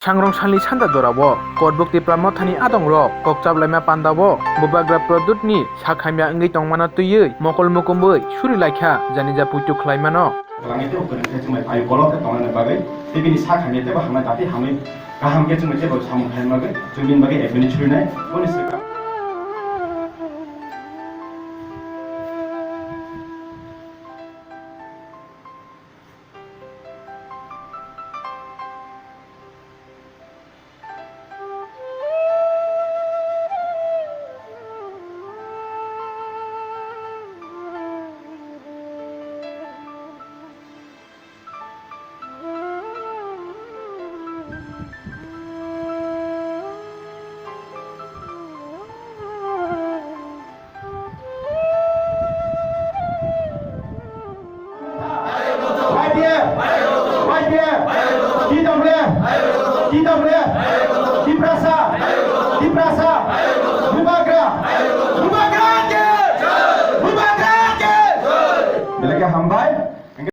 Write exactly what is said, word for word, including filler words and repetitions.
Sangrong salni sanda jorao Korbuk Tipra Mothani adongrok kokchap laima pandao Bubagra Pradyutni sak hamya wngwi tongmano twiwi mokol mukumbwi suri laikha, janija puitu khlaimano. Kwlangwi teibo kwrwng khe chumai phaio, kolok khe tongnani bagwi tei bini sak hamya teibo hamnai dati hamwi kaham khe chumai teibo samung khlaina bagwi chwng bini bagwi advance surinai. Boni swkang. Y P F, Y P F, Titamre, Titamre, Tiprasa, Tiprasa, Bubagra, Bubagra ke, Bubagra ke. Belai khe hambai.